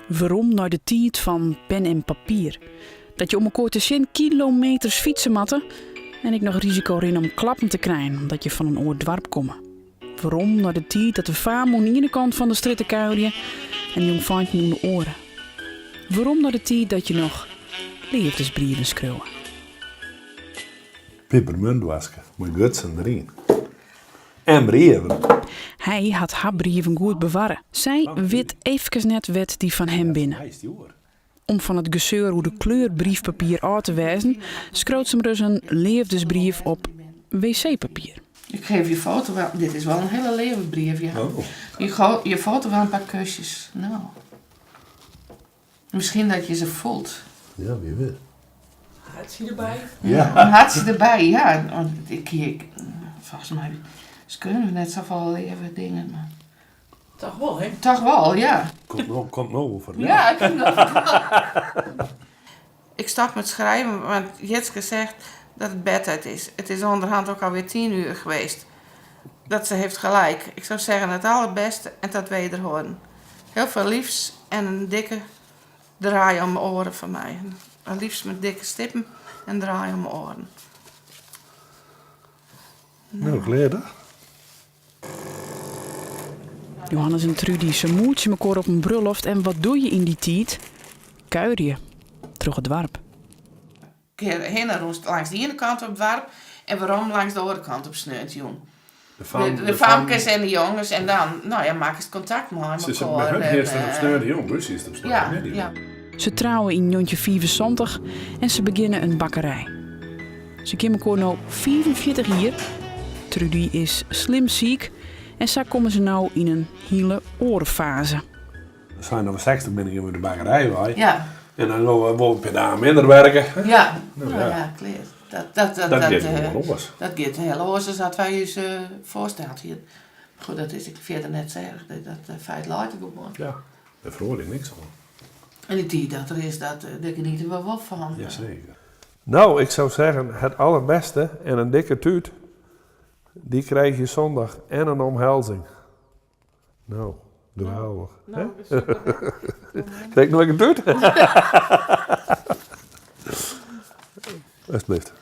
Werom nei de tiid fan pen en papier. Dat je om elkoar te sjen kilometers fytse moatte en ek noch risiko rinne om klappen te krijen omdat je fan in oar doarp komme. Werom nei de tiid dat de faam oan de iene kant fan de strjitte kuierje en de jongfeinten oan de oare. Werom nei de tiid dat je noch leafdesbrieven skriuwe. Pipermuntdoaske mei gutsen deryn. En brieven. Hy hat har brieven goed bewarre. Sy wit eefkes net wêr't dy fan him binne. Om fan it geseur oer de kleur briefpapier ôf te wêzen, skriuwt se ris in leafdesbrief op wc-papier. Ik geef je foto wel. Dit is wel een hele leave brief, ja. Oh. Je, je foto wel een paar kusjes. Nou. Misschien dat je ze voelt. Ja, wie weet. Hartsje derby. Ja. Een hartsje derby, ja. Want ik, ik, volgens mij kunnen we net zoveel leave dingen. Maar... Toch wol, hè? Toch wol, ja. Komt no, komt no wol foar. Ja, ik kom no Ik stop met schrijven, want Jitske zegt dat het bedtijd is. Het is onderhand ook alweer 10 uur geweest. Dat ze heeft gelijk. Ik zou zeggen het allerbeste en tot wederhoren. Heel veel liefs en een dikke draai om mijn oren van mij. Het liefst met dikke stippen en draai om mijn oren. Nou, klear toch? Johannes en Trudy, se moetsje mekoar op in brulloft en wat doe je yn dy tiid? Kuierje troch it doarp. Kear hinne rûnst langs de iene kant op it doarp en werom langs de oare kant op sneontejûn. De, fam, de, de famkes en de jonges en dan, nou ja, makkest kontakt mei Ze mekoar. Met hun En, eerst op sneontejûn, dus is it op ja, sneontemiddei. ja. Se trouwe yn 1975 en se begjinne in bakkerij. Se kenne mekoar no 45 jier. Trudy is slim siik en sa komme se no yn in hiele oare faze. We zijn over 60 ben ik in de bakkerij wei. Ja, En dan gaan we wel een paar dagen minder werken. ja. Nou, Nou ja. ja, klear. Dat, Dat dat, giet eh, wol oars. dat giet hiel oars as dat wy ús foarsteld hiene. Goed, dat is ek fierder net sa erch. Dat feit leit der gewoan. Ja, dêr feroarje ik niks oan. En dy tiid dat der is, dat, dêr geniete we wol fan. Jazeker. Nou, ik zou zeggen, het allerbeste en een dikke tuut, die krijg je zondag en een omhelzing. Nou, geweldig. Nou, super. Krijg ik nog een tuut? Alsjeblieft.